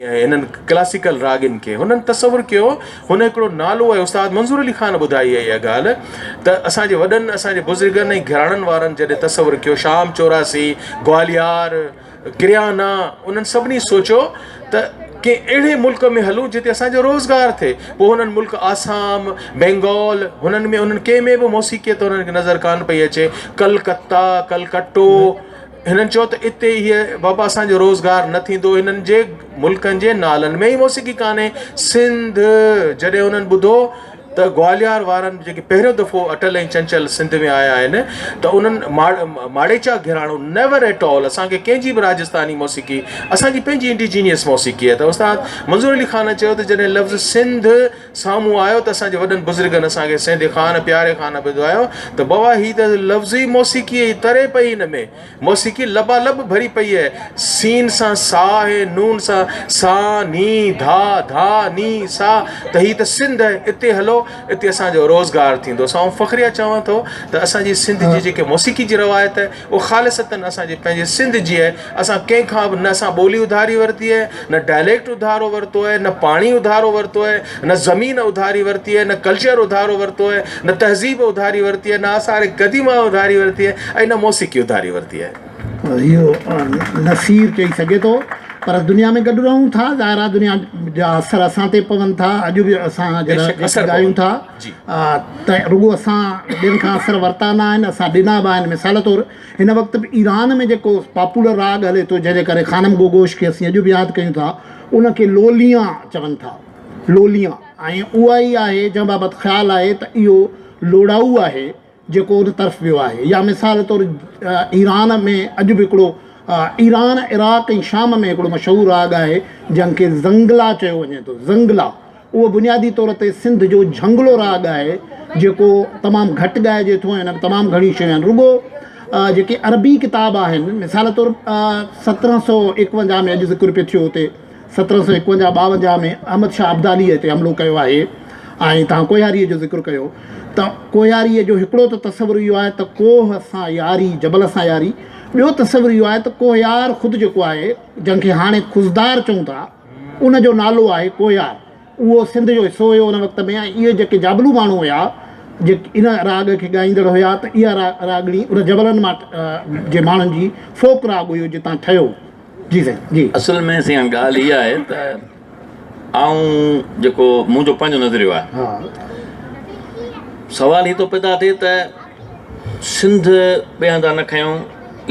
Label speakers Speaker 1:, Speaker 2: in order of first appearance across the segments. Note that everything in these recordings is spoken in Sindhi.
Speaker 1: انهن ڪلاسيڪل راڳين کي هنن تصور ڪيو هن هڪڙو نالو آهي استاد منظور علي خان ٻڌائي آهي اها ڳالهه ته اسان جي وڏن اسان جي بزرگن ۽ گهراڻن وارن جڏهن تصور ڪيو شام 84 گواليار ڪريانا انهن سڀني سوچيو ته ڪنهن اهڙي ملڪ ۾ هلون جتي اسانجو روزگار ٿئي پوء هنن ملڪ آسام بينگال هنن ۾ انهن ڪنهن ۾ به موسيقيت هنن کي نظر ڪانه پئي اچي ڪلڪتا ڪلڪٽو هنن چيو ته اتي هيء بابا اسان جو روزگار نه ٿيندو هنن جي ملڪن جي نالن ۾ ئي موسيقي ڪانهي سنڌ جڏهن هنن ٻڌو ته گواليار وارن جيڪي پهريون دفعو اٽل ۽ چنچل سنڌ ۾ آيا آهن ته انهن ماڙيچا گهراڻو نيور ايٽ آل اسان کي ڪنهن جي به راجستاني موسيقي اسان جي پنهنجي انڊيجينيس موسيقي آهي ته استاد منظور علي خان چيو ته جڏهن لفظ سنڌ سامهون آيو ته اسان جي وڏن بزرگن اسان کي سيندي خان پياري خان ٻڌايو ته بابا هي ته لفظ ئي موسيقي ئي تري پئي هن ۾ موسيقي لبا لب ڀري پئي آهي سين سان سا آهي نون سان سا ني ڌا ڌا ني سا ته هي ته سنڌ آهي اتي هلو اتي اسان جو روزگار ٿيندو سو آئون فخريه چوان ٿو ته اسان جي سنڌ جي جيڪي موسيقي جي روايت آهي اهو خالصتاً اسان جي پنهنجي سنڌ جي آهي. اسان ڪنهن کان به نه اسان ٻولي اڌاري ورتي آهي، نه ڊائليڪٽ اڌارو ورتو آهي، نه پاڻي اڌارو ورتو آهي، نه زمين اڌاري ورتي آهي، نه ڪلچر اڌارو ورتو آهي، نه تهذيب اڌاري ورتي آهي، نه آثار قديمه اڌاري ورتي آهي ۽ نه موسيقي اڌاري ورتي آهي.
Speaker 2: اهو نصير چئي سگهي ٿو پر دنيا ۾ گڏ رهون ٿا ظاهر آهي دنيا جا اثر اسان تي پون ٿا اڄ به اسان جڏهن ڳايون ٿا ته رڳو اسان ٻين کان اثر ورتا نه آهن اسان ڏنا به آهن مثال طور هن وقت به ايران ۾ جيڪو پاپولر راڳ هلي ٿو جنهن جي ڪري خانم گوگوش کي اسين اڄ به ياد ڪيون ٿا ان کي لوليان چون ٿا لوليان ۽ اها ئي آهي جنهن بابت خيال آهي ته اهو لوڙائو آهي جيڪو ان طرف ويو آهي يا مثال طور ايران ۾ اڄ به هڪڙو ايران عراق ۽ شام ۾ هڪڙو مشهور راڳ آهي جنهن کي زنگلا چيو وڃي ٿو زنگلا اهو بنيادي طور تي سنڌ جو جهنگلو راڳ آهي جيڪو تمام گهٽ ڳائجي ٿو ۽ ان ۾ تمام گهڻيون شيون آهن رڳو جيڪي عربي ڪتاب آهن مثال طور 1751 ۾ اڄ ذڪر پيو ٿيو اتي 1751 52 ۾ احمد شاهه ابداليء هتي حملو ڪيو آهي ۽ توهان ڪوهياريء جو ذڪر ڪيو ته ڪوهياريء جو هڪڙو ته تصور اهو آهي ته ڪوهه سان ياري جبل سان ياري ٻيو تصور اهو آهي ته ڪوهيار خود جيڪو آهي جنهن کي هاڻي خضدار چئون ٿا ان جو نالو آهي ڪوهيار اهو سنڌ جو حصو هيو ان وقت ۾ ۽ اهي جيڪي جابلو ماڻهو هيا جيڪي ان راڳ کي ڳائيندڙ هيا ته اها راڳڻي ان جبلن مان جي ماڻهن جي فوڪ راڳ هيو جتان ٺهيو جي سائين جي.
Speaker 3: اصل ۾ سائين ڳالهه اها آهي ته آئون جيڪو منهنجو پنهنجو نظريو آهي سوال هي ٿو پيدا ٿئي ته سنڌ ٻئي هنڌان نه کنيو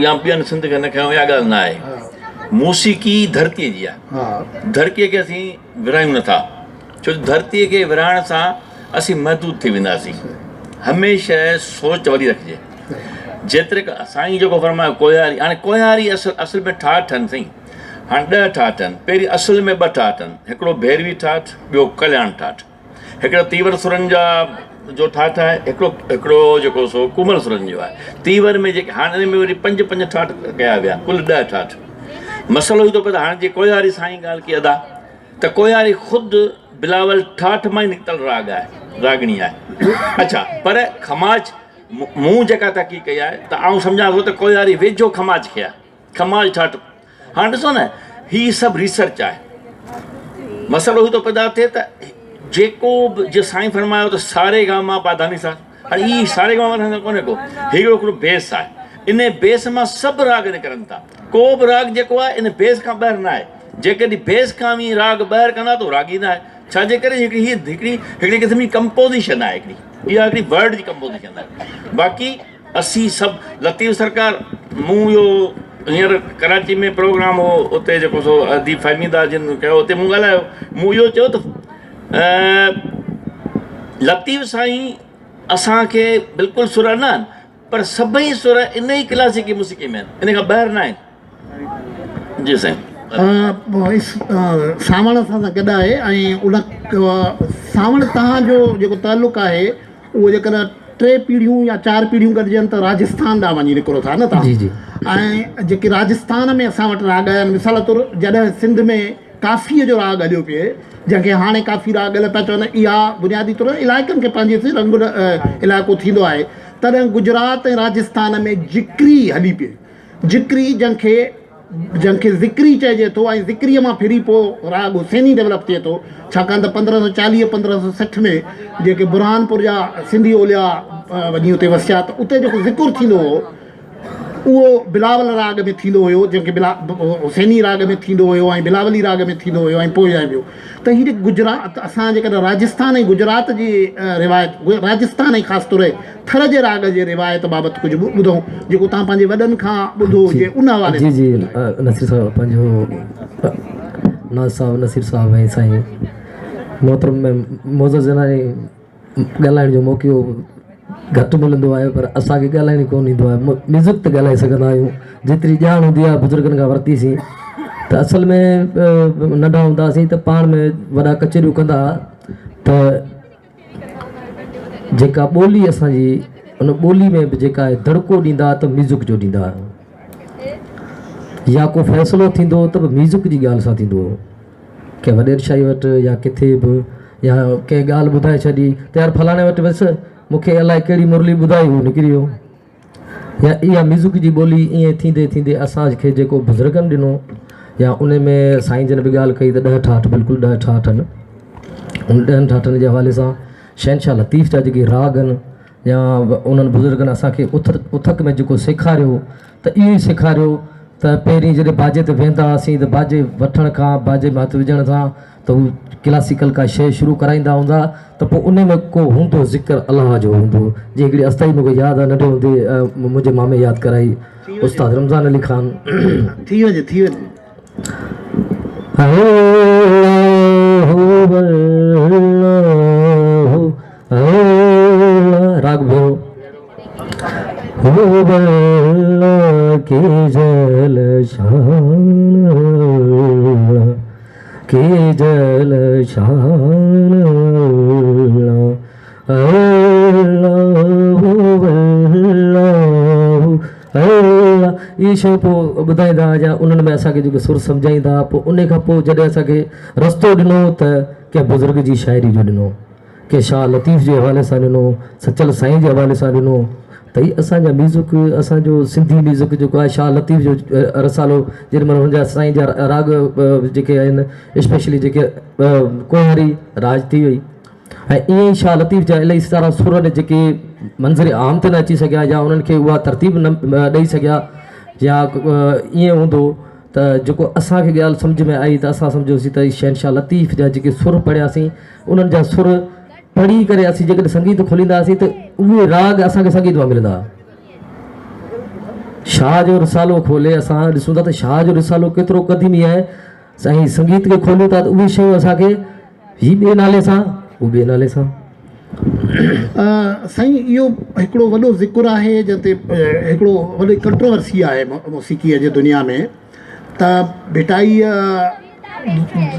Speaker 3: يا ٻين سنڌ کي نه کنيو اها ڳالهه نه آهي موسيقي ڌرتيء جي آهي ڌرتيء کي اسين ورهايون نٿا ڇو جو ڌرتيء کي ورهائڻ سان اسين محدود ٿي وينداسين هميشه سوچ وڏي رکجي جيتري سائين جيڪو فرمايو ڪوهياري هاڻي ڪوهياري اصل اصل ۾ ٺاٺ آهن سائين هاڻي 10 ٺاٺ آهن پهرين اصل ۾ 2 ٺاٺ آهن هڪڙو ڀيروي ٺاٺ ٻيو ڪلياڻ ٺاٺ هڪڙو تيور سرن جا جو ٺاٺ آهي هڪڙو هڪڙو جيڪو سو ڪومل سرن جو آهي تيور ۾ جيڪي هاڻي ان ۾ وري پنج پنج ٺاٺ ڪيا ويا ڪل 10 ٺاٺ مسئلو هي ٿو پئي ته هاڻي جي ڪوهياري سائين ڳالهه ڪئي ادا ته ڪوهياري خود بلاول ٺاٺ مان ئي نڪتل راڳ آهي راڳڻي آهي اڇا پر کماچ مون جيڪا تحقيق ڪئي آهي ته آئون سمجهان ٿو ته ڪوهياري ويجهو کماچ کي آهي کماچ ٺاٺ هاڻي ڏسو نه هي سڀ ريسرچ آهي مسئلو هي ٿو پيدا ٿئي ته جيڪو به جي سائين فرمايو ته ساري گاما پاڌاني سا هاڻي هي ساري گاما پاڌاني سا ڪونهي ڪو هي هڪڙو بيس آهي ان بيس مان سڀ راڳ نڪرن ٿا ڪو به راڳ جيڪو آهي ان بيس کان ٻاهر نه آهي جيڪڏهن بيس کان به راڳ ٻاهر ڪندا ته راڳ ئي نه آهي ڇا جي ڪري هڪڙي هي هڪڙي هڪڙي قسم جي ڪمپوزيشن آهي هڪڙي اها هڪڙي ورڊ جي ڪمپوزيشن آهي باقي اسين سڀ لطيف سرڪار مون اهو هينئر ڪراچي ۾ پروگرام هو اتي جيڪو سو اديب فهميده جن ڪيو اتي مون ڳالهايو مون اهو چيو ته لطيف سائين اسان کي بلڪل سر نه آهن پر سڀئي سر ان ئي ڪلاسيڪي موسيقي ۾ آهن ان کان ٻاهر نه آهن جي سائين.
Speaker 2: سانوڻ اسان سان گڏ آهي ۽ ان سانوڻ توهان جو جيڪو تعلق آهي اهو جيڪڏهن ٽي پيڙهيون يا چار پيڙهيون گڏجن ته راجسٿان ڏانهن وڃي نڪرو ٿا نه توهان جي جي ۽ جيڪي راجسٿان ۾ اسان وٽ راڳ آهن مثال طور جڏهن سنڌ ۾ ڪافيء جو راڳ هليو پئي جنهن کي هاڻي ڪافي راڳ پيا چون اها بنيادي طور علائقن کي پنهنجي رنگ علائقو ٿيندو آهي تڏهن گجرات ۽ راجسٿان ۾ جکري هلي پئي جکري جنهن کي جنهن کي ذڪري چئجي ٿو ۽ ذڪريء مان ڦري پوء راڳ حسيني ڊولپ ٿئي ٿو، ڇاڪاڻ ته 1540، 1560 ۾ جيڪي برهانپور جا سنڌي اولياء وڃي اتي وسيا ته اتي جيڪو ذڪر ٿيندو هو اهو بلاول راڳ ۾ ٿيندو هيو، جنهن کي بلا حسيني راڳ ۾ ٿيندو هيو ۽ بلاولي راڳ ۾ ٿيندو هيو ۽ پوء ۽ ٻيو ته هي جيڪي گجرات اسان جيڪڏهن راجسٿان ۽ گجرات جي روايت راجسٿان ۽ خاص طور ٿر جي راڳ جي روايت بابت ڪجهه ٻڌون جيڪو توهان پنهنجي وڏن کان ٻڌو هجي ان حوالي
Speaker 4: جي جي نصير صاحب پنهنجو ناز صاحب نصير صاحب ۽ سائين محترم معزز جناني ڳالهائڻ جو موقعو گهٽ ملندو آهي پر اسان کي ڳالهائڻ ئي ڪونه ايندو آهي ميوزڪ ته ڳالهائي سگهندا آهيون جيتري ڄاڻ هوندي آهي بزرگن کان ورتيسين ته اصل ۾ ننڍا هوندا هئاسين ته پاڻ ۾ وڏا ڪچهريون ڪندا هئا ته جيڪا ٻولي اسان جي ان ٻولي ۾ به جيڪا دڙڪو ڏيندا ته ميوزڪ جو ڏيندا يا ڪو فيصلو ٿيندو ته به ميوزڪ جي ڳالهه سان ٿيندو هو ڪنهن وڏير شاهي وٽ يا ڪٿي به يا ڪنهن ڳالهه ٻڌائي ڇڏي ته يار فلاڻي وٽ ويس مون کي الائي ڪهڙي مرلي ٻڌائي هو نڪري ويو يا اها ميوزڪ جي ٻولي ائين ٿيندي ٿيندي اسان کي جيڪو بزرگن ڏنو يا ان ۾ سائين جن به ڳالهه ڪئي ته ڏهه ٺاٺ بلڪل ڏهه ٺاٺ آهن ان ڏهن ٺاٺن جي حوالي سان شهنشاهه لطيف جا جيڪي راڳ آهن يا انهن بزرگن اسان کي اٿڪ ۾ جيڪو سيکاريو ته اهو ئي سيکاريو ته پهرين جڏهن باجي تي ويهندا هئاسين ته باجي وٺڻ کان باجي ۾ هٿ وجهڻ سان ته هو ڪلاسيڪل ڪا شيء شروع ڪرائيندا هوندا ته پوء ان ۾ ڪو هوندو ذڪر الله جو هوندو جيئن هڪڙي استائي مون کي ياد آهي ننڍي هوندي منهنجي مامي ياد ڪرائي استاد رمضان علي خان
Speaker 2: ٿي وڃي ٿي وڃي.
Speaker 4: راڳ ڀيرو هو الله ڪي جل شان ڪي جل شان الله الله الله اهي شيون پوء ٻڌائيندا هئا يا انهن ۾ اسان کي جيڪي سر سمجهائيندا هئا پوء ان کان پوء جڏهن اسان کي رستو ڏنو ته ڪنهن بزرگ جي شاعري جو ڏنو ڪنهن شاهه لطيف جي حوالي سان ڏنو، سچل سائين جي حوالي سان ڏنو ته هي اسان جا ميوزڪ اسان جو سنڌي ميوزڪ جيڪو آهي شاهه لطيف جو رسالو جيڏي مهل هن جا سائين جا راڳ جيڪي آهن اسپيشلي جيڪي ڪوهياري راڄ ٿي وئي ۽ ائين ئي شاهه لطيف جا الاهي سارا سر آهن جيڪي منظر عام تي نه اچي سگهيا يا انهن کي اها ترتيب نه ڏئي سگهيا يا ائين هوندو ته جيڪو اسان کي ڳالهه سمجهه ۾ آئي ته اسان سمجهيوسين ته شهنشاهه لطيف جا جيڪي سر پڙهياسين انهن جا سر پڙهي ڪري اسين جيڪڏهن سنگيت کولينداسين ته اهي راڳ اسان کي سنگيت مان ملندا. شاهه جو رسالو کولي اسان ڏسون ٿا ته شاهه جو رسالو ڪيترو قديمي آهي ۽ سنگيت کي کوليون ٿا ته اهي شيون اسان کي هي ٻئي نالي سان هو ٻئي نالي سان.
Speaker 2: سائين اهو هڪڙو وڏو ذڪر آهي جنهن تي هڪڙو وڏي ڪنٽروورسي آهي موسيقيء جي دنيا ۾ ته ڀٽائيء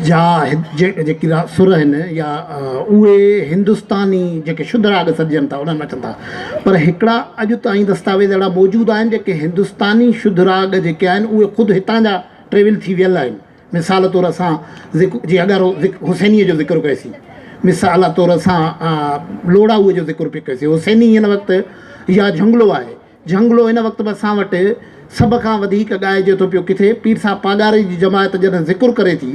Speaker 2: جا جيڪي سر آهن يا اهي هندستاني جيڪي شڌ راڳ سڏجن ٿا انهن ۾ اچن ٿا پر هڪڙا اڄ تائين دستاويز اهڙا موجود آهن جيڪي هندستاني شڌ راڳ جيڪي آهن اهي خود هتان جا ٽريول ٿي ويل آهن مثال طور اسان ذڪر جي اڳارو حسينيء جو ذڪر ڪيوسين مثال طور اسان لوڙائوء جو ذڪر پئي ڪيوسين حسيني هن وقت يا جهنگلو آهي جهنگلو هن وقت به اسان وٽ سڀ کان وڌيڪ ڳائجي ٿو پيو ڪٿي پير صاحب پاڳاري جي جماعت جڏهن ذڪر ڪري ٿي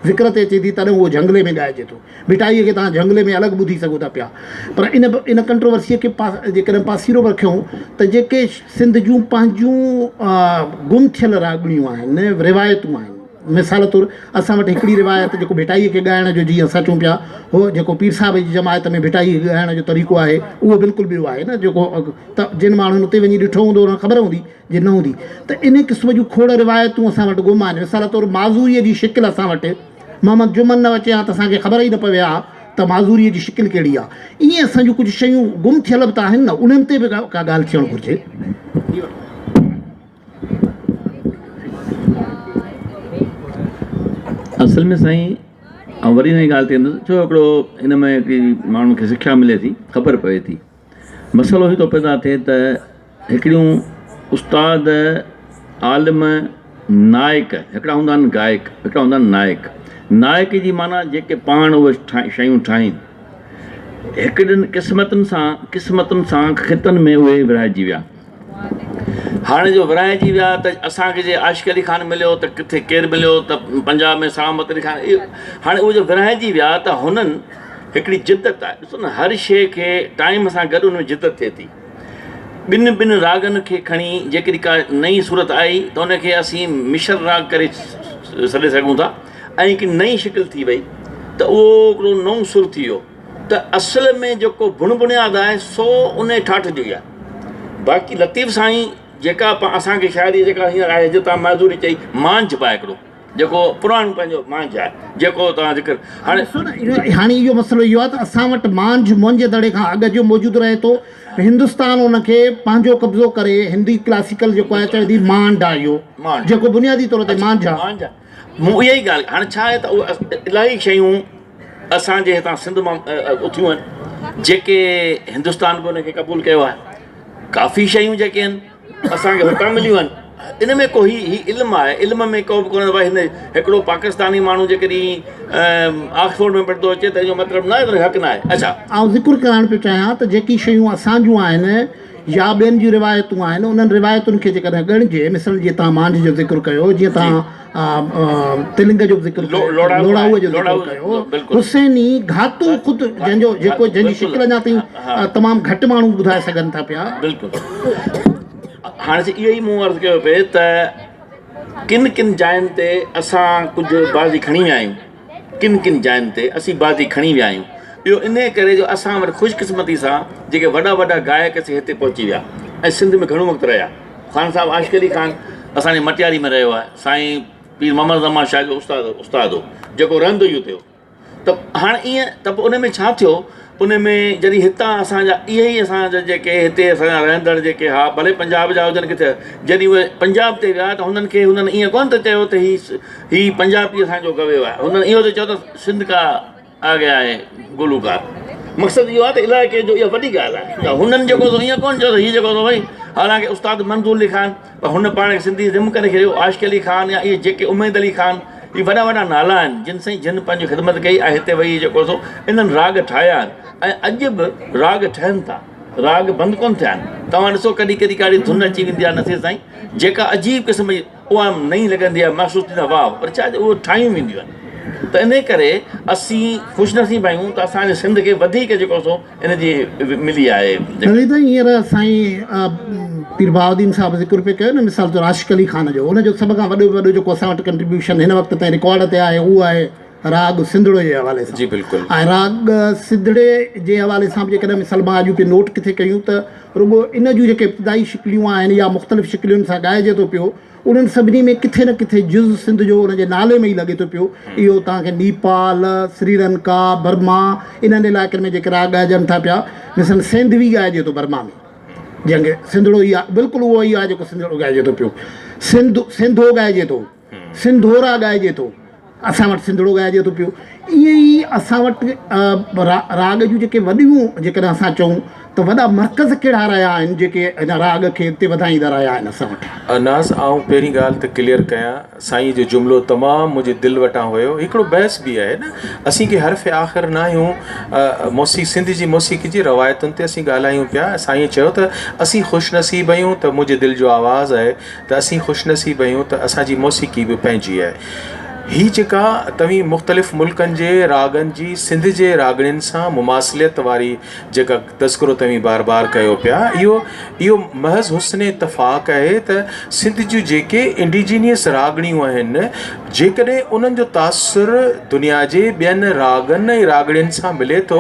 Speaker 2: ذڪر تي اچي ٿي تڏهن اهو جهنگلي ۾ ڳائجي ٿو ڀٽائيء کي توهان جهنگلي ۾ الڳ ٻڌي سگهو ٿا پيا پر ان ان ڪنٽروورسيء کي جيڪڏهن پاسيرو به رکيون ته جيڪي سنڌ جون پنهنجون گم ٿيل راڳڻيون آهن روايتون آهن مثال طور اسان وٽ هڪڙي روايت جيڪو ڀٽائيء کي ڳائڻ جو جيئن اسان چئون پيا هو جيڪو پير صاحب جي جماعت ۾ ڀٽائيء کي ڳائڻ جو طريقو آهي اهو بلڪل ٻيو آهي نه جيڪو ته جن ماڻهن اتي وڃي ڏٺو هوندو انهن کي خبر هوندي جي نه هوندي ته ان قسم جون کوڙ روايتون اسان وٽ گم آهن مثال طور معذوريء جي شڪل اسان وٽ محمد جمن نه اچي ها ته اسان کي خبر ئي نه پوي ها ته معذوريء جي شڪل ڪهڙي آهي ائين اسان جون ڪجهه شيون گم ٿيل به ته آهن نه انهن تي به ڪا ڳالهه ٿيڻ گهرجي.
Speaker 3: اصل ۾ سائين آئون وري ان ڳالهه تي ايندس ڇو هڪڙو ان ۾ هڪڙي ماڻهن کي سکيا ملي ٿي خبر پوي ٿي مسئلو هي ٿو پيدا ٿئي ته هڪڙيون استاد عالم نائڪ هڪڙا هوندا آهن گائڪ هڪڙا هوندا آهن نائڪ نائڪ جي معنيٰ جيڪي پاڻ اهي شيون ٺاهين هڪڙين قسمتن سان قسمتن سان خطن ۾ اهي ورهائجي ويا. هاڻي جو ورهائجي ويا ته اسان کي جي عاشق علي خان مليو ته ڪٿي ڪير مليو ته پنجاب ۾ سلامت علي خان هاڻي اهي جو ورهائجي ويا ته هنن هڪڙي جدت آهي ڏسو نه هر شيء کي ٽائيم سان گڏ ان ۾ جدت ٿئي ٿي ٻن ٻن راڳن کي کڻي جيڪڏهن ڪا نئين صورت آئي ته ان کي اسين مشر راڳ ڪري سڏي سگهون ٿا ۽ هڪ نئين شڪل ٿي وئي ته اهو هڪڙو نئون سر ٿي ويو ته اصل ۾ جيڪو بڻ بڻياد آهي سو ان ٺاٺ جو ئي آهي باقي لطيف سائين جيڪا اسان کي شاعري جيڪا هينئر آهي جو تان معذوري چئي مانجهه پائي هڪڙو جيڪو پراڻو پنهنجو مانجهه آهي جيڪو توهان ذڪر هاڻي
Speaker 2: ڏسو نه هاڻي اهو مسئلو اهو آهي ته اسان وٽ مانجهه موئن جي دڙي کان اڳ جو موجود رهي ٿو هندستان ان کي پنهنجو قبضو ڪري هندي ڪلاسيڪل جيڪو آهي چوي ٿي مانڊ آهي اهو جيڪو بنيادي طور تي مانجهه آهي.
Speaker 3: مون اها ئي ڳالهه هاڻي ڇا آهي ته اهي الاهي شيون اسان جي هتان سنڌ مان اٿيون آهن جيڪي هندستان به ان کي قبول ڪيو آهي ڪافي شيون جيڪي آهن اسان کي هتان مليون آهن ان ۾ ڪو هي هي علم آهي علم ۾ ڪو به ڪونهي ته ڀائي هن هڪڙو پاڪستاني ماڻهو جيڪڏهن آڪسفورڊ ۾ پڙهندو اچي ته ان جو مطلب نه آهي ته حق نه آهي اڇا.
Speaker 2: آئون ذڪر ڪرڻ پيو چاهيان ته جيڪي شيون اسان جون آهن يا ٻين جون روايتون آهن انهن روايتن کي جيڪڏهن ڳڻجي مثلاً جيئن توهان مانجهه جو ذڪر ڪيو جيئن توهان تلنگ جو به ذڪر ڪيو لوڙائوء جو ذڪر ڪيو حسيني گهاتو خود جنهن جو جيڪو جنهن جي شڪل اڃا تائين تمام گهٽ ماڻهو ٻڌائي سگهن ٿا پيا.
Speaker 3: بلڪل هاڻي اهو ئي مون عرض ڪيو پئي ته ڪن ڪن جاين تي اسان ڪجهه بازي کڻي ويا آهيون ڪن ڪن جاين تي اسين بازي کڻي ويا آهيون اهو انهي ڪري جو اسان وٽ خوش قسمتي سان جيڪي وڏا وڏا گائڪ سي هتي پهچي ويا ۽ سنڌ ۾ گهڻو وقت رهيا خان صاحب عاشق علي خان اسان جي مٽياري ۾ رهيو آهي سائين پير محمد زمان شاهه جو استاد استاد هو جيڪو رهندو ئي اتي هو ته هاڻ ائين ته پوء ان ۾ ڇا ٿيو ان ۾ جڏهن هتان اسان جا اهي ئي اسان جا جيڪي هتي اسان جا رهندڙ جيڪي ها ڀلي پنجاب جا هجن ڪٿي جڏهن اهي پنجاب تي ويا ته هنن کي هنن ائين ڪونه ته چيو ته هي هي پنجابي اسان جو گويو آهي هنن اهو ته چيو ته سنڌ کا آ گيا آهي گلوڪار مقصد اهو آهي ته علائقي جو اها وڏي ڳالهه آهي ته هنن جيڪو سو ائين ڪونه چيو ته هي جيڪو سو ڀئي حالانڪه استاد منظور علي خان پر هن پاڻ کي سنڌي ضم ڪري ڇڏيو عاشق علي خان يا اهي جيڪي اميد علي خان اهي وڏا وڏا نالا آهن جن سائين جن پنهنجي خدمت ڪئي ۽ هتي ويهي جيڪو سو انهن راڳ ٺاهيا آهن ۽ اڄ به راڳ ٺهن ٿا راڳ بند ڪونه ٿيا آهن توهان ڏسو ڪڏهن ڪڏهن ڪاڙي ڌن اچي ويندي آهي نصير سائين جيڪا عجيب قسم جي اها نئين لڳندي آهي محسوس ٿيندو آهي واهه پر ڇا اهو ٺاهيون وينديون آهن ته انهي ڪري اسين خوش نصيب آهيون ته اسان جي سنڌ کي وڌيڪ جيڪو سو ان جي ملي آهي.
Speaker 2: نظير سائين هينئر سائين پير بهاء الدين صاحب ذڪر پئي ڪيو نه مثال طور عاشق علي خان جو ان جو سڀ کان وڏو وڏو جيڪو اسان وٽ ڪنٽريبيوشن هن وقت تائين رڪارڊ تي آهي اهو آهي راڳ سنڌڙو جي حوالي سان
Speaker 1: جي بلڪل
Speaker 2: ۽ راڳ سنڌڙي جي حوالي سان به جيڪڏهن مثال مان اڄ پئي نوٽ ڪٿي ڪيون ته رڳو ان جون جيڪي ابتدائي شڪليون آهن يا مختلف شڪلين سان ڳائجي ٿو پيو انهن سڀني ۾ ڪٿي نه ڪٿي جز سنڌ جو ان جي نالي ۾ ئي لڳي ٿو پيو. اهو توهان کي نيپال، سريلنڪا، برما انهن علائقن ۾ جيڪي راڳ ڳائجن ٿا پيا مثلاً سينڌوي ڳائجي ٿو برما ۾ جنهن کي سنڌڙو ئي آهي بلڪل اهو ئي آهي جيڪو سنڌڙو ڳائجي ٿو پيو. سنڌ سنڌو ڳائجي ٿو، سنڌورا ڳائجي ٿو. اسان وٽ سنڌڙو ڳائجي ٿو پيو. ائين ئي اسان وٽ راڳ جون جيڪي وڏيون جيڪڏهن اسان چئون ته وڏا مرڪز ڪهڙا رهيا آهن جيڪي هن راڳ کي اڳتي وڌائيندا رهيا آهن اسان وٽ.
Speaker 1: ناز آئون پهرين ڳالهه ته ڪليئر ڪيان سائين جو جملو تمام منهنجي دل وٽان هيو هڪڙو بحث به آهي نه اسين ڪي حرف آخر نه آهيون موسيقي سنڌ جي موسيقي جي روايتن تي اسين ڳالهايون پيا سائين چيو ته اسين خوش نصيب آهيون ته منهنجي دل جو آواز آهي ته اسين خوش نصيب آهيون ته اسان جي موسيقي به پنهنجي آهي. هي جيڪا توهين مختلف ملڪن جي راڳن جي سنڌ جي راڳڻين سان مماثليت واري جيڪا تذڪرو توهين بار بار ڪيو پيا اهو اهو محض حسن اتفاق آهي ته سنڌ جون جيڪي انڊيجينيس راڳڻيون آهن جيڪڏهن انهن جو تاثر دنيا جي ٻين راڳن ۽ راڳڻين سان ملي ٿو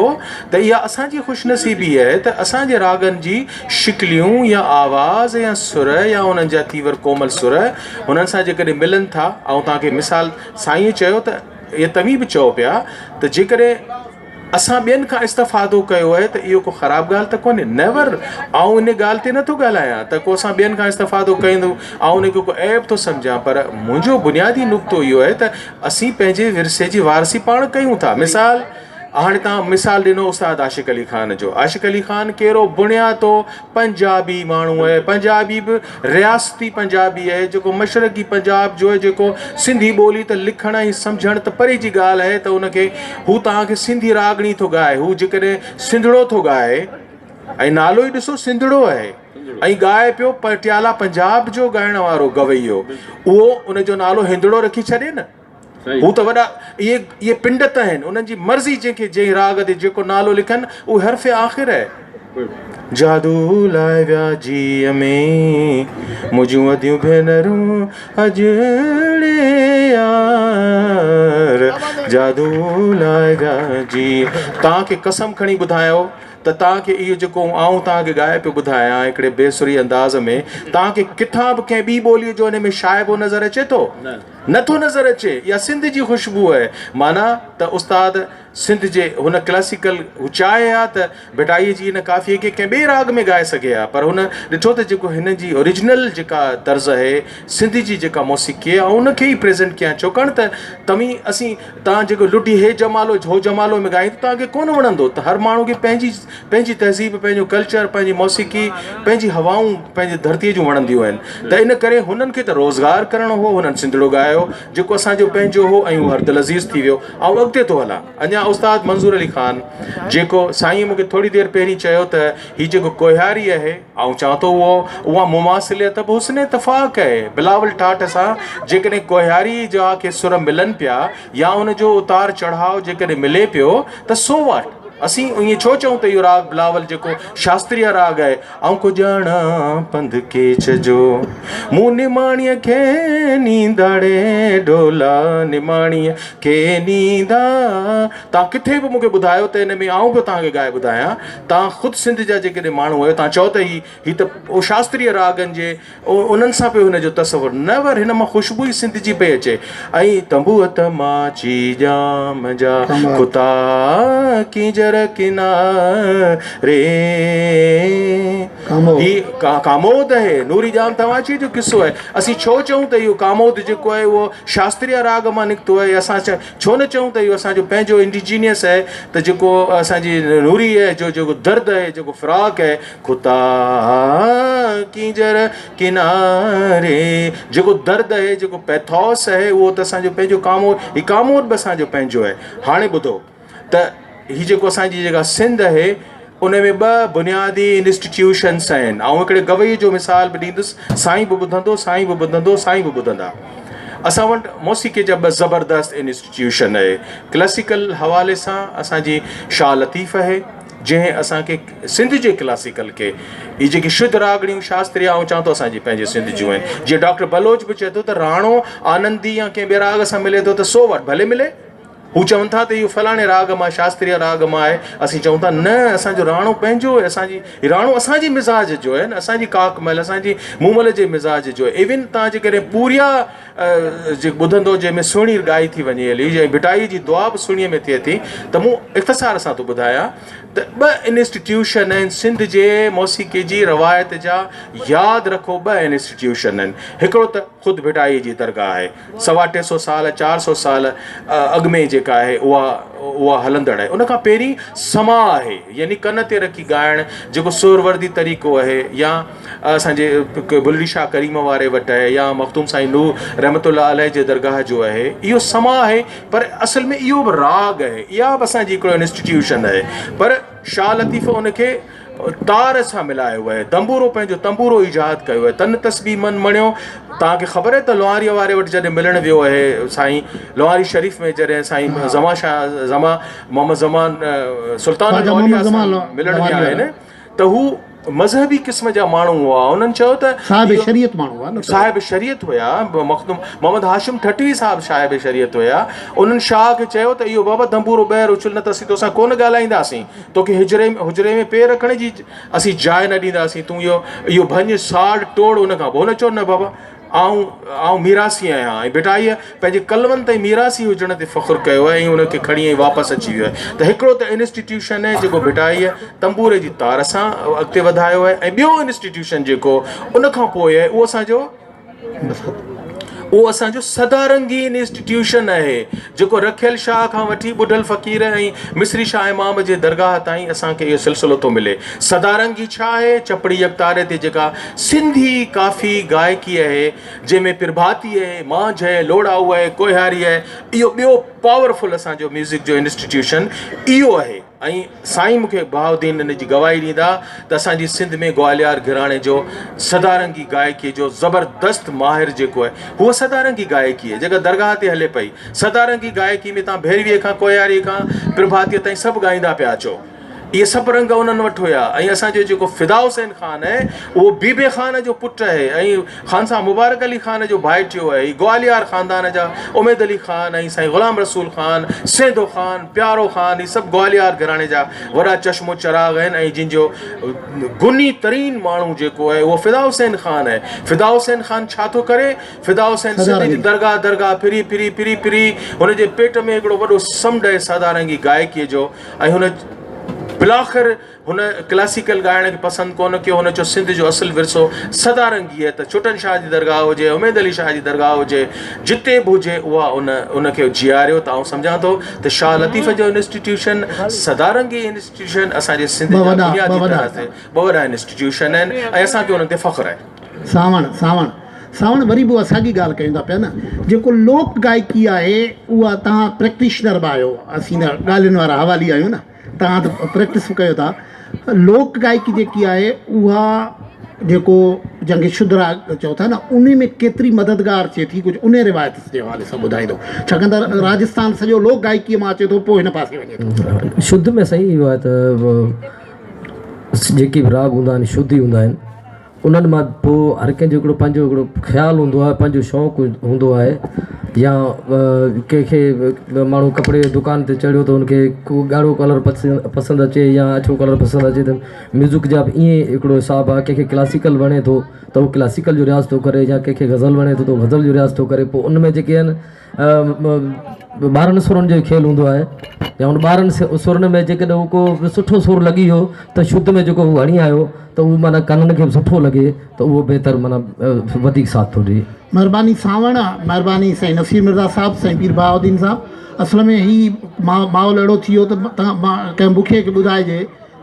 Speaker 1: ته اها اسان جي خوش نصيبي آهي ته اسان جي راڳن جي شڪليون يا آواز يا سر يا انهن جا تيور ڪومل سر هنن سان جيڪڏهن ملن ٿا آئون توهان کي مثال سائينء چيو ته يا توهين به چئو پيا ته جيڪڏهن اسان ٻين کان استفادو ڪيو آهي ته اهو ڪو خراب ڳالهه ته ڪونهي نيور آئون ان ڳالهه تي نٿو ڳالهايان ته ڪو اسان ٻين کان استفادو ڪيو آئون ان کي ڪو عيب ٿو سمجهان پر منهنجو بنيادي نقطو اهو آهي ته اسين پنهنجي ورثي جي وارثي پاڻ ڪيون ٿا مثال هاڻي توهان مثال ڏنو استاد عاشق علي خان جو عاشق علي خان ڪهڙو بڻياتو پنجابي ماڻهو آهي پنجابي به رياستي پنجابي آهي جيڪو مشرقي پنجاب جو آهي جيڪو سنڌي ٻولي ته لکڻ ۽ سمجهڻ ته پري جي ڳالهه آهي ته ان کي هو توهان کي سنڌي راڳڻي ٿو ڳائي هو جيڪڏهن سنڌڙو ٿو ڳائي ۽ نالو ئي ڏسو سنڌڙو آهي. ۽ ڳائي پيو پٽيالا پنجاب جو ڳائڻ وارو گويو اهو ان جو نالو هندڙو رکي ڇڏي نه. هو ته وڏا اهي اهي پنڊت آهن انهن جي مرضي جنهن کي جنهن راڳ تي جيڪو نالو لکن اهو حرف آخر آهي. جادو لائي ويا جيء ۾ منهنجون اديون ڀينرون اڄ ڙي يار جادو لائي ويا جيء توهان کي قسم کڻي ٻڌايو ته توهان کي اهو جيڪو آئون توهان کي ڳائي پيو ٻڌايان هڪڙي بي سري انداز ۾ توهان کي ڪٿان به ڪنهن ٻي ٻوليء جو ان ۾ شائبو نظر اچي ٿو؟ نه ٿو نظر اچي. اها سنڌ جي خوشبو آهي. معنيٰ ته استاد سنڌ جي هن ڪلاسيڪل هو چاهي ها ته ڀٽائيء جي ان ڪافيء کي ڪنهن ٻئي راڳ ۾ ڳائي سگهي ها پر هن ڏٺو ته جيڪو هن جي اوريجنل جيڪا طرز آهي سنڌ جي جيڪا موسيقي آهي آئون ان کي ئي پريزنٽ ڪيان ڇوڪاڻ ته توهين اسين توهان جيڪو لڊي هي جمالو هو جمالو ۾ ڳائيندو توهان کي ڪونه وڻندو ته هر ماڻهو کي پنهنجي پنهنجي تهذيب پنهنجو ڪلچر پنهنجي موسيقي پنهنجي هوائون پنهنجي ڌرتي جون وڻنديون آهن ته ان ڪري هنن کي ته روزگار ڪرڻو هو هنن سنڌڙو ڳايو جيڪو اسان جو پنهنجو هو ۽ هو هر دلعزيز ٿي ويو آئون اڳتي ٿو هلان اڃا استاد منظور علي خان جيڪو سائين مونکي ٿوري دير پهرين چيو ته هي جيڪو ڪوهياري آهي آئون چوان ٿو اهو اها مماثليت به حسن اتفاق آهي. بلاول ٺاٺ سان جيڪڏهن ڪوهياري جا ڪي سر ملن پيا يا ان جو اتار چڙهاء جيڪڏهن ملي پيو ته سو واٽ؟ اسين ائين ڇو چئون ته اهو راڳ بلاول جيڪو شاستريه راڳ آهي. آئون ڪو ڄاڻان پنڌ ڪيچ جو، مون نماڻيء کي نيندا ڙي ڍولا نماڻيء کي نيندا. توهان ڪٿي به مون کي ٻڌايو ته ان ۾ آئون پيو توهان کي ڳائي ٻڌايان. توهان خود سنڌ جا جيڪڏهن ماڻهو آهيو توهان چئو ته هي هي ته شاستريه راڳن جي انهن سان پيو هن جو تصور نه ور هن مان خوشبو ئي سنڌ جي پئي اچي ۽ تنبوء تماچي ڄام جا کتا ڪينجهر ڪناري هي ڪامود آهي نوري ڄام تماچي جو قصو آهي اسين ڇو چئون ته اهو ڪامود جيڪو آهي اهو شاستريه راڳ مان نڪتو آهي اسان ڇو نه چئون ته اهو اسان جو پنهنجو انڊيجينيس آهي ته جيڪو اسان جي نوري جو جيڪو درد آهي جيڪو فراق آهي خطا ڪينجهر ڪناري جيڪو درد آهي جيڪو پيٿوس آهي اهو ته اسان جو پنهنجو ڪامور هي ڪامور به اسان جو پنهنجو آهي هاڻي ٻڌو ته هي جيڪو اسان جي جيڪا سنڌ آهي ان ۾ ٻه بنيادي انسٽيٽيوشنس آهن. آئون هڪڙي گويي جو مثال به ڏيندس، سائين به ٻڌندو، سائين به ٻڌندو، سائين به ٻڌندا. اسان وٽ موسيقي جا ٻه زبردست انسٽيٽيوشن آهي. ڪلاسيڪل حوالي سان اسان جي شاهه لطيف آهي، جنهن اسان کي سنڌ جي ڪلاسيڪل کي هي جيڪي شڌ راڳڻيون شاستريه آئون چوان ٿو اسان جي پنهنجي سنڌ جون آهن. جيئن ڊاڪٽر بلوچ به چئي ٿو ته راڻو آنندي يا ڪنهن ٻئي راڳ سان ملي ٿو ته سو وٽ ڀلي ملي. هو چون ٿا ته اهو فلاڻي راڳ مان شاستريه راڳ مان آهي، اسين چئون ٿا نه اسان جو راڻو پنهنجو آهي، اسان جي راڻو اسان جي مزاج جو آهي نه اسان جي ڪاڪ محل اسان جي مومل جي مزاج جو آهي. ايون توهان جيڪڏهن پوريا جي ٻڌندو جنهن ۾ سهڻي ڳائي ٿي وڃي هلي ۽ ڀٽائي جي دعا به سهڻيء ۾ ٿئي ٿي ته مون اختصار سان ٿو ٻڌايان ته ٻه انسٽيٽيوشن آهن سنڌ جي موسيقي جي روايت جا ياد رکو ٻه انسٽيٽيوشن آهن هڪڙو ته خود ڀٽائي جي درگاهه آهي سوا 300 سال 400 سال اڳ ۾ جيڪا آهي اها اها هلندڙ آهي ان کان پهرين سماع آهي يعني ڪن تي رکي ڳائڻ جيڪو سهروردي طريقو آهي يا اسان جي بلڙي شاهه ڪريم واري وٽ آهي يا مخدوم سائين نوح رحمت الله عليه جي درگاهه جو آهي اهو سماع آهي پر اصل ۾ اهو به راڳ آهي اها به اسان جي هڪڙو انسٽيٽيوشن آهي پر شاهه لطيف ان کي تار سان ملايو آهي دنبورو پنهنجو تنبورو ايجاد ڪيو آهي تن تسبيح من مڻيو توهان کي خبر آهي ته لوهاريء واري وٽ جڏهن ملڻ ويو آهي سائين لوهاري شريف ۾ جڏهن سائين زمان شاهه زمان محمد زمان سلطان ملڻ ويا آهن ته هو مذهبي قسم جا ماڻهو هئا انهن چيو ته
Speaker 2: صاحب شريعت ماڻهو هئا
Speaker 1: صاحب شريعت هيا مخدوم محمد هاشم ٺٽوي صاحب صاحب شريعت هيا انهن شاهه کي چيو ته اهو بابا دنبورو ٻاهر اڇل نه ته اسين توسان ڪونه ڳالهائينداسين توکي هجري حجري ۾ پير رکڻ جي اسين جاء نه ڏينداسين تون اهو اهو ڀڃ ساڙ ٽوڙ ان کان پوء هن چيو نه بابا آئون آئون ميراثي آهيان ۽ ڀٽائيء پنهنجي ڪلون تائين ميراثي هجڻ تي فخر ڪيو آهي ۽ ان کي کڻي ۽ واپس اچي ويو آهي ته هڪڙو ته انسٽيٽيوشن آهي جيڪو ڀٽائيء تنبوري جي تار سان اڳتي وڌايو آهي ۽ ٻيو انسٽيٽيوشن جيڪو ان کان پوء آهي اهو اسان جو اهو اسان جو سدارنگي انسٽيٽيوشن آهي جيڪو رکيل شاهه کان وٺي ٻڍل فقير ۽ مصري شاهه امام جي درگاهه تائين اسان کي اهو سلسلو ٿو ملي. سدارنگي ڇا آهي؟ چپڙي يڪتاري تي جيڪا سنڌي ڪافي گائڪي آهي جنهن ۾ پرڀاتي آهي، مانجهه آهي، لوڙائو آهي، ڪوهياري آهي اهو ٻيو پاورفل اسان جو ميوزڪ جو انسٽيٽيوشن اهو آهي. ۽ سائين مون کي بهاءالدين ان جي گواهي ڏيندا ته اسان جي سنڌ ۾ گواليار گهراڻي جو سدارنگي گائڪي جو زبردست ماهر جيڪو آهي هو سدارنگي گائڪي آهي جيڪا درگاهه تي هلي پئي. سدارنگي گائڪي ۾ تان ڀيرويء کان ڪوهياري کان پرڀاتيء تائين سڀ ڳائيندا پيا اچو. اهي سڀ رنگ انهن وٽ هيا ۽ اسان جو جيڪو فدا حسين خان آهي اهو بي بي خان جو پٽ آهي ۽ خان صاحب مبارڪ علي خان جو ڀائٽيو آهي. هي گواليار خاندان جا اميد علي خان ۽ سائين غلام رسول خان، سيدو خان، پيارو خان هي سڀ گواليار گهراڻي جا وڏا چشم و چراغ آهن ۽ جن جو گني ترين ماڻهو جيڪو آهي اهو فدا حسين خان آهي. فدا حسين خان ڇا ٿو ڪري؟ فدا حسين سنڌ جي درگاهه درگاهه ڦري ڦري ڦري ڦري هن جي پيٽ ۾ هڪڙو وڏو سمنڊ آهي سدارنگي گائڪيء جو ۽ هن بالاخر هن ڪلاسيڪل ڳائڻ کي پسند ڪونه ڪيو. هن چيو سنڌ جو اصل ورثو سدارنگي آهي ته ڇٽن شاهه جي درگاهه هجي، اميد علي شاهه جي درگاهه هجي، جتي به هجي اها ان ان کي جياريو ته آئون سمجهان ٿو ته شاهه لطيف جو انسٽيٽيوشن، سدارنگي انسٽيٽيوشن اسان جي سنڌ جا بنيادي طرح تي ٻه وڏا انسٽيٽيوشن آهن ۽ اسان کي انهن تي فخر آهي.
Speaker 2: سانوڻ سانوڻ سانوڻ وري به اها ساڳي ڳالهه ڪيون ٿا پيا نه جيڪو لوڪ گائڪي آهي اها توهان پريڪٽيشنر به آهيو اسين ته ڳالهين وارا حوالي آهيون نه توهان ته پريڪٽس به ڪيو ٿا لوڪ گائڪي جيڪي آهي اها جيڪو جنهن کي شڌ راڳ چئو ٿا نه ان ۾ ڪيتري مددگار ٿئي ٿي ڪجهه ان روايت جي حوالي سان ٻڌائيندو ڇاڪاڻ ته راجستان سڄو لوڪ گائڪي مان اچي ٿو پوء هن پاسي وڃي ٿو.
Speaker 4: شڌ ۾ سائين اهو آهي ته جيڪي به راڳ هوندا آهن شڌ ئي هوندا آهن انهن مان پوء هر ڪنهن جو هڪڙو پنهنجو هڪڙو خيال هوندو آهي پنهنجو شوق هوندو آهي يا ڪنهن کي ماڻهو ڪپڙي جي دڪان تي چڙهيو ته ان کي ڪو ڳاڙهو ڪلر پسند اچي يا اڇو ڪلر پسند اچي ته ميوزڪ جا به ائين هڪڙو حساب آهي ڪنهن کي ڪلاسيڪل وڻي ٿو ته هو ڪلاسيڪل جو رياض ٿو ڪري يا ڪنهن کي غزل وڻي ٿو ته هو غزل جو رياض ٿو ڪري پوء ان ۾ جيڪي آهن ٻارن سرن جو کيل هوندو آهي يا ان ٻارن سرن ۾ جيڪڏهن هو ڪو سٺو سر لڳي ويو ته شڌ ۾ جيڪو هو هڻي آيو ته اهو معنيٰ ڪنن کي به سٺو لڳي ته اهو بهتر معنيٰ وڌيڪ ساٿ ٿو ڏئي.
Speaker 2: مھرباني سانوڻ مھرباني سائين نصير مرزا صاحب سائين پير بهاء الدين صاحب اصل ۾ ھي ماحول اھڙو ٿي ويو ته ڪنھن بکئي کي ٻڌائجي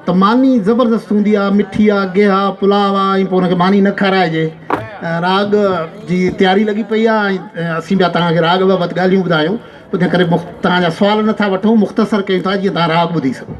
Speaker 2: ته ماني زبردست هوندي آ، مٺي آ، گيهه آ، پلاء آ ۽ پوء ان کي ماني نه کارائجي. راڳ جي تياري لڳي پئي آ ۽ اسين پيا توهان کي راڳ بابت ڳالهيون ٻڌايون، ان ڪري توهان جا سوال نه ٿا وٺون، مختصر ڪيون ٿا جيئن توهان راڳ ٻڌي سگهو.